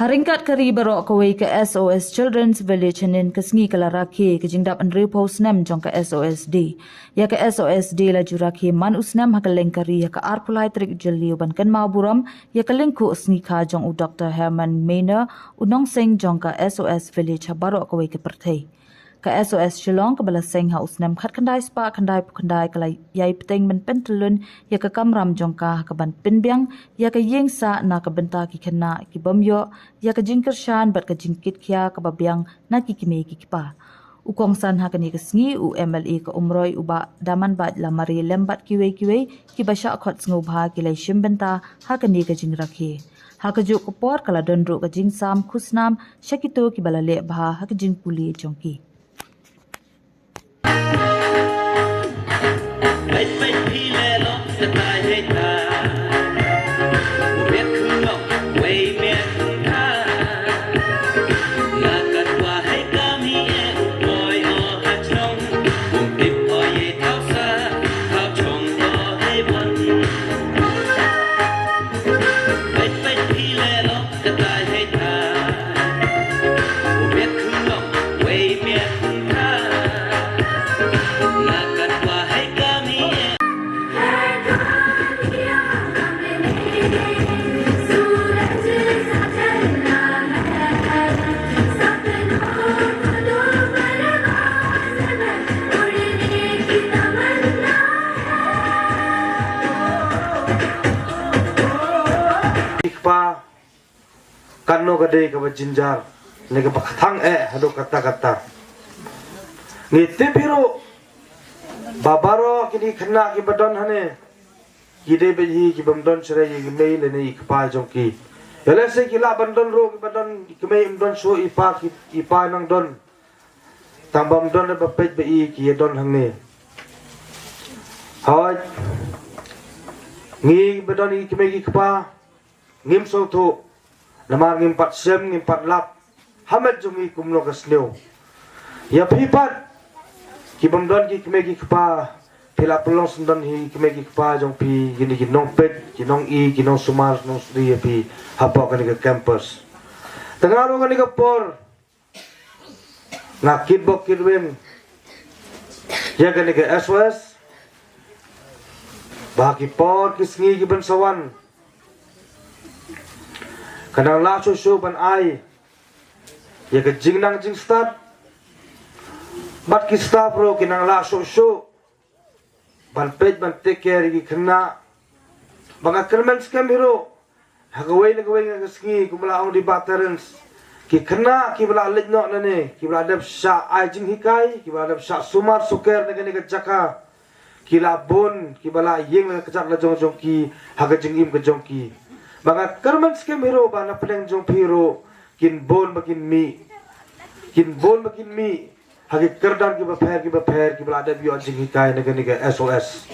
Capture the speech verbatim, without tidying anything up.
Ha ryngkat ka ri baroh kawei, ka S O S Children's Village hynnin ka sngi ka la rakhe ka jingdap hynriewphew snem jong ka S O S D. Ïa ka S O S D la ju rakhe man u snem ha ka lyngkha ri ha ka arphew lai tarik u Jylliew ban kynmaw burom ïa ka lyngkhuh sngi kha jong u Doktor Herman Maynor, u nongseng jong ka S O S Village ha baroh kawei ka pyrthei. Ka S O S Shillong kaba la seng ha u snem khatkhyndai spah khyndaiphew khyndai ka la ïai bteng ban pyntyllun ïa ka kamram jong ka ha kaban pynbiang ïa ka ïing sah na ka bynta ki khynnah ki bym ïoh ïa ka jingkyrshan bad ka jingkitkhia kaba biang na ki kmie ki kpa. U kongsan ha kane ka sngi, u M L A ka Umroi, u Bah Damanbait Lamare, lem bad kiwei kiwei kiba shah khot sngewbha ki la ïashim bynta ha kane ka jingrakhe. Ha kajuh ka por ka la don ruh ka jingsam khusnam sha kito kiba la leh bha ha ka jingpule jong ki. Kpa, kano ka dei kaba jynjar ne kaba kthang eh haduh katta katta. Ngi tip hi ruh ba baroh kine ki khynnah kiba don hangne ki dei beit hi ki bym don shuh ïa i mei lane i kpa jong ki. Ïa lehse ki lah ban don ruh kiba don i kmie im don shuh, i pa ki, i pa nang don. Tang bym don ba peit ba i ki ïa don hangne. Hooid, ngi ba don i kmie ki kpa ngim sngewthuh, namar ngim pat shem, ngim pat lap ha met jong ngi kumno ka sniew. Ïa phi pat ki bym don ki kmie ki kpa, phi la pynlong syndon hi kmie ki kpa jong phi, kine ki nongpeit, ki nong-i, ki nongsumar nongsri ïa phi hapoh kane ka campus. Tang ruh kane ka por nga kitbok kitweng ïa kane ka S O S ba ki por ki sngi ki ban sa wan, ka nang lah shuh shuh ban ai ïa ka jingnang jingstad bad ki staff ruh ki nang lah shuh shuh ban peit ban take care ïa ki khynnah. Ba nga kyrmen skhem hi ruh ha kawei na kawei nga ka sngi kumba la ong di Bah Terence, ki khynnah kiba la leit noh nangne, kiba la dep shah ai jinghikai, kiba la dep shah sumar suker na kane ka jaka, ki la bun, kiba la ïeng la ka jaka la jong jong ki ha ka jingim ka jong ki. Ba nga kyrmen skhem hi ruh ba na pdeng jong phi ruh kin bun ba kin mih, kin bun ba kin mih ha ki kyrdan kiba pher kiba pher kiba la dep ïoh jinghikai na kane ka S O S.